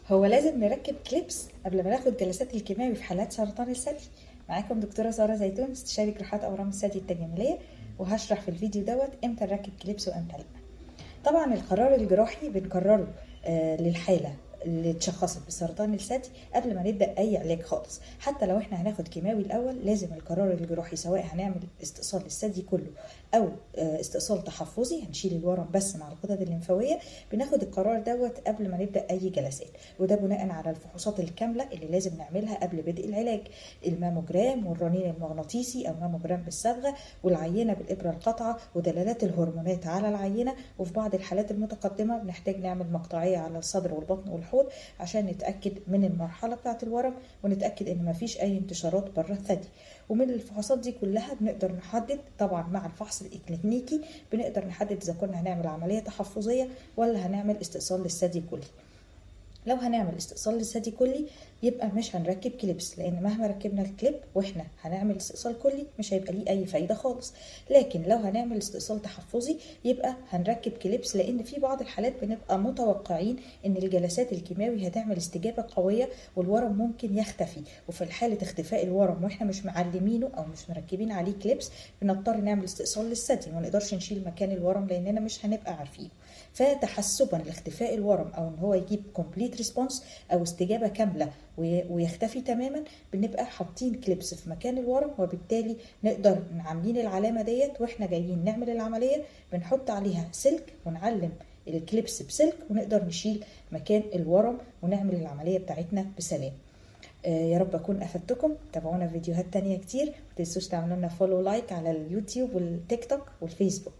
هو لازم نركب clips قبل ما ناخد جلسات الكيماوي في حالات سرطان الثدي؟ معاكم دكتورة سارة زيتون، استشاري جراحات أورام الثدي التجميلية، وهشرح في الفيديو دوت امتى نركب clips وامتى لا. طبعا القرار الجراحي بنقرره للحالة اللي اتشخصت بسرطان الثدي قبل ما نبدا اي علاج خالص. حتى لو احنا هناخد كيماوي الاول، لازم القرار الجراحي، سواء هنعمل استئصال للثدي كله او استئصال تحفظي هنشيل الورم بس مع الغدد الليمفاويه، بناخد القرار دوت قبل ما نبدا اي جلسات، وده بناء على الفحوصات الكاملة اللي لازم نعملها قبل بدء العلاج: الماموجرام والرنين المغناطيسي او ماموجرام بالصبغه، والعينه بالابره القاطعه، ودلالات الهرمونات على العينه. وفي بعض الحالات المتقدمة بنحتاج نعمل مقطعيه على الصدر والبطن والحوض عشان نتاكد من المرحلة بتاعه الورم ونتاكد ان مفيش اي انتشارات بره الثدي. ومن الفحوصات دي كلها بنقدر نحدد، طبعا مع الفحص الاكلينيكي، بنقدر نحدد اذا كنا هنعمل عملية تحفظيه ولا هنعمل استئصال للثدي كلي. لو هنعمل استئصال للثدي كلي يبقى مش هنركب clips، لان مهما ركبنا الكليب واحنا هنعمل استئصال كلي مش هيبقى ليه اي فايده خالص. لكن لو هنعمل استئصال تحفظي يبقى هنركب clips، لان في بعض الحالات بنبقى متوقعين ان الجلسات الكيماوي هتعمل استجابة قوية والورم ممكن يختفي، وفي حاله اختفاء الورم واحنا مش معلمينه او مش مركبين عليه clips بنضطر نعمل استئصال للثدي، ما نقدرش نشيل مكان الورم لاننا مش هنبقى عارفينه. فتحسبا لاختفاء الورم او ان هو يجيب complete response او استجابة كاملة ويختفي تماما، بنبقى حاطين clips في مكان الورم، وبالتالي نقدر عاملين العلامة ديت، واحنا جايين نعمل العملية بنحط عليها سلك ونعلم ال clips بسلك ونقدر نشيل مكان الورم ونعمل العملية بتاعتنا بسلام. يا رب اكون افدتكم. تابعونا في فيديوهات تانية كتير، متنسوش تعملوا لنا follow like على اليوتيوب والتيك توك والفيسبوك.